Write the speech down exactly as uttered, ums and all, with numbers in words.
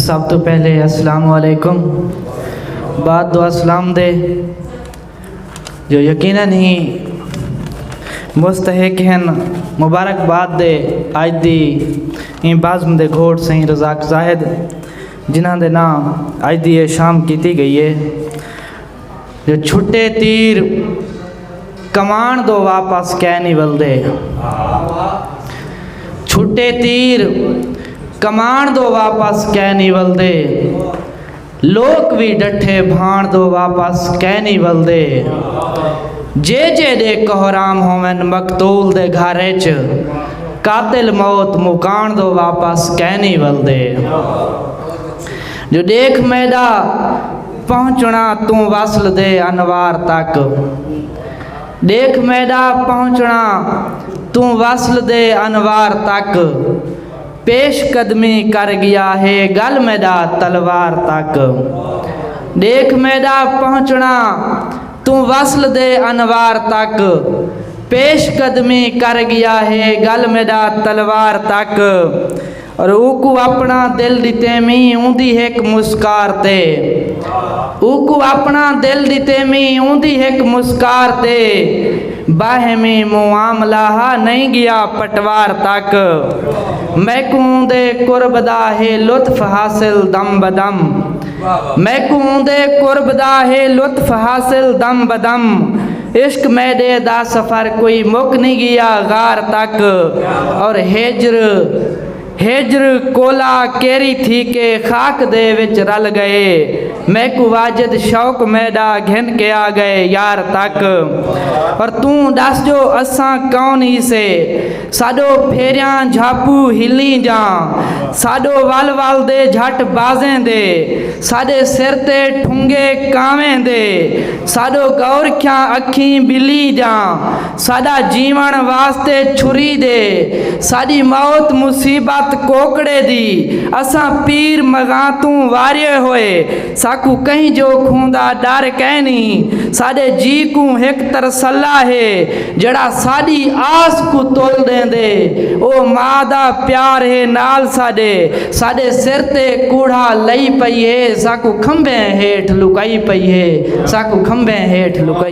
سب توں پہلے السلام علیکم۔ بعد دعا سلام دے جو یقیناً ہی مستحق ہن مبارکباد دے، اڄ دی ایں بزم دے گھوڑ سئیں رزاق زاہد، جنہاں دے ناں اڄ دی اے شام کیتی ڳئی ہے۔ جو چھٹے تیر کمان دو واپس کئے نی ولدے، چھٹے تیر کمان دو واپس کئے نی ولدے، لوک وی ڈٹھے بھاݨ دو واپس کئے نی ولدے۔ جے جے دے کوہرام ہوون مقتول دے گھر اچ، قاتل موت مکاݨ دو واپس کئے نی ولدے۔ جو ݙیکھ میݙا پہنچݨا توں وصل دے انوار تک، ݙیکھ میݙا پہنچݨا توں وصل دے انوار تک، پیش قدمی کر ڳیا ہے ڳل میݙا تلوار تک۔ ݙیکھ میݙا پہنچݨا توں وصل دے انوار تک، پیش قدمی کر ڳیا ہے ڳل میݙا تلوار تک۔ اور اوکوں اپݨا دل ݙتیمی اوندی ہک مسکار تے، اوکوں اپݨا دل ݙتیمی اوندی ہک مسکار تے، باہمی معاملہ ہا نئیں ڳیا پٹوار تک۔ میکوں اوندے قرب دا ہے لطف حاصل دم بدم، میکوں اوندے قرب دا ہے لطف حاصل دم بدم۔ عشق میݙے دا سفر کوئی مک نی ڳیا غار تک۔ اور ہجر، ہجر کولا کیری تھی کے خاک دے وچ رل ڳئے۔ میکوں واجد شوق میݙا گھن کے آ ڳئے یار تک۔ اور توں ݙس جو اساں کون ہیسے، ساݙو پھیریاں جھاپو ہلیں جاں، ساݙو ول ول دے جھٹ بازیں دے، ساݙے سر تے ٹھنگے کانویں دے، ساݙو گورکھیاں اکھیں ٻلیں جاں، ساݙا جیوݨ واسطے چھری دے، ساݙی موت مصیبت کوکڑے دی، اساں پیر مغاں توں وارے ہوئے، ساکوں کہیں جو کھوں دا ݙر کائنی، ساݙے جی کوں ہک ترسلا ہے، جیڑھا ساݙی آس کوں تل ݙیندے، او ماء دا پیار ہے نال ساݙے، ساݙے سر تے کوڑھا لئی پئی ہے، ساکوں کھمبیں ہیٹھ لکائی پئی ہے، ساکوں کھمبیں ہیٹھ لکائی